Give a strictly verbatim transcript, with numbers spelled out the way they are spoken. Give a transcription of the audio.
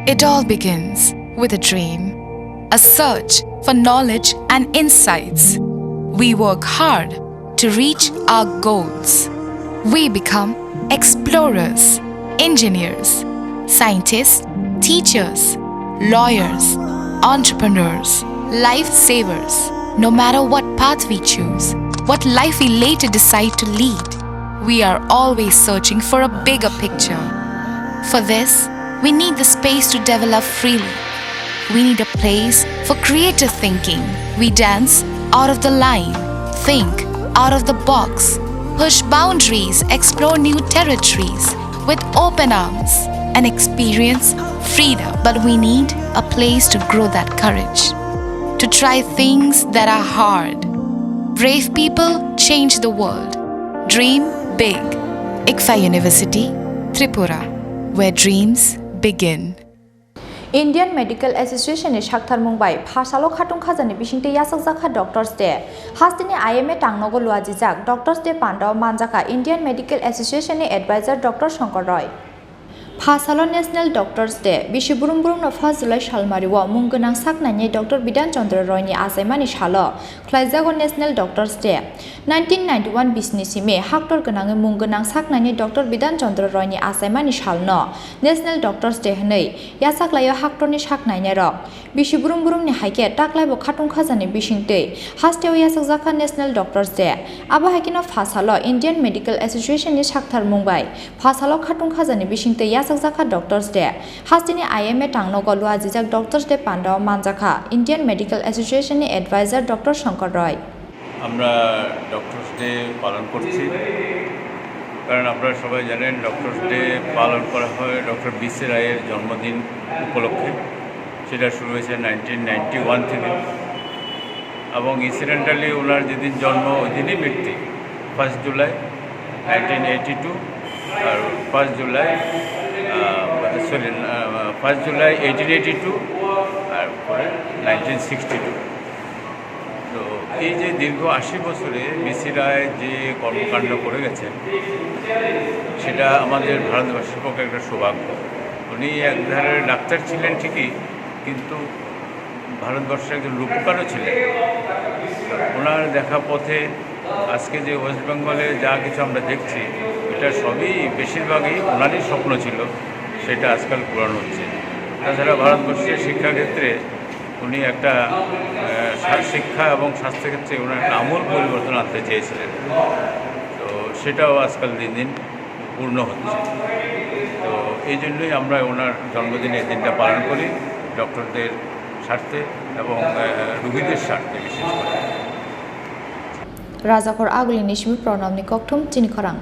It all begins with a dream, a search for knowledge and insights. We work hard to reach our goals. We become explorers, engineers, scientists, teachers, lawyers, entrepreneurs, lifesavers. No matter what path we choose, what life we later decide to lead, we are always searching for a bigger picture. For this, we need the space to develop freely. We need a place for creative thinking. We dance out of the line, think out of the box, push boundaries, explore new territories with open arms, and experience freedom. But we need a place to grow that courage, to try things that are hard. Brave people change the world. Dream big. ICFAI University, Tripura, where dreams begin. Indian Medical Association ni saktharmung bai phasalo khatung khajani bisingtwi yachakjakha Doctors Day. Hasteni I M A tangnogo luajijak Doctors Day pandao manjakha Indian Medical Association ni advisor Doctor Shankar Roy. Phasalo National Doctors Day, bisi brum brumno first July salmario mung gwnang sak nainai Doctor Bidhan Chandra Roy ni achaimani salo khlaijago National Doctors Day. Nineteen ninety-one bisni simi haktor gwnangwi mung gwnang sak nainai Doctor Bidhan Chandra Roy ni achaimani salno National Doctors Day hwnwi yachaklaio haktorni sak nainairok. Bisi brum brumni hai khe taklaibo khatung khajani bisingtwi hasteo yachakjakha National Doctors Day. Abo hai kheno phasalo Indian Medical Association ni saktharmung bai phasalo khatung khajani bisingtwi yachakjakha Doctors Day. Hasteni I M A tangnogo luajijak Doctors Day pandao manjakha Indian Medical Association ni advisor Doctor Shankar Roy. আমরা doctors day পালন করছি, কারণ আপনারা সবাই জানেন doctors day পালন করা হয় ডক্টর বি সি রায়ের জন্মদিন উপলক্ষে। সেটা শুরু হয়েছে নাইনটিন নাইনটি ওয়ান থেকে, এবং ইনসিডেন্টালি ওনার যেদিন জন্ম ওই দিনই মৃত্যু, first July nineteen eighty two, আর first July, sorry, first July eighteen eighty two, আর পরে নাইনটিন সিক্সটি টু। তো এই যে দীর্ঘ আশি বছরে বি সি রায় যে কর্মকাণ্ড করে গেছেন, সেটা আমাদের ভারতবাসীর পক্ষে একটা সৌভাগ্য। উনি এক ধারে ডাক্তার ছিলেন ঠিকই, কিন্তু ভারতবর্ষের একজন রূপকারও ছিলেন। ওনার দেখা পথে আজকে যে ওয়েস্ট বেঙ্গলে যা কিছু আমরা দেখছি, এটা সবই বেশিরভাগই ওনারই স্বপ্ন ছিল, সেটা আজকাল পূরণ হচ্ছে। তাছাড়া ভারতবর্ষের শিক্ষাক্ষেত্রে উনি একটা, আহ, সা-, শিক্ষা এবং স্বাস্থ্যক্ষেত্রে ওনার একটা আমূল পরিবর্তন আনতে চেয়েছিলেন। তো সেটাও আজকাল দিন দিন পূর্ণ হচ্ছে। তো এই জন্যই আমরা ওনার জন্মদিনের দিনটা পালন করি ডক্টরদের স্বার্থে এবং, আহ, রুগীদের স্বার্থে বিশেষ করে। Rajakhor Aguli ni simi Pranab ni kokthum chini khorang.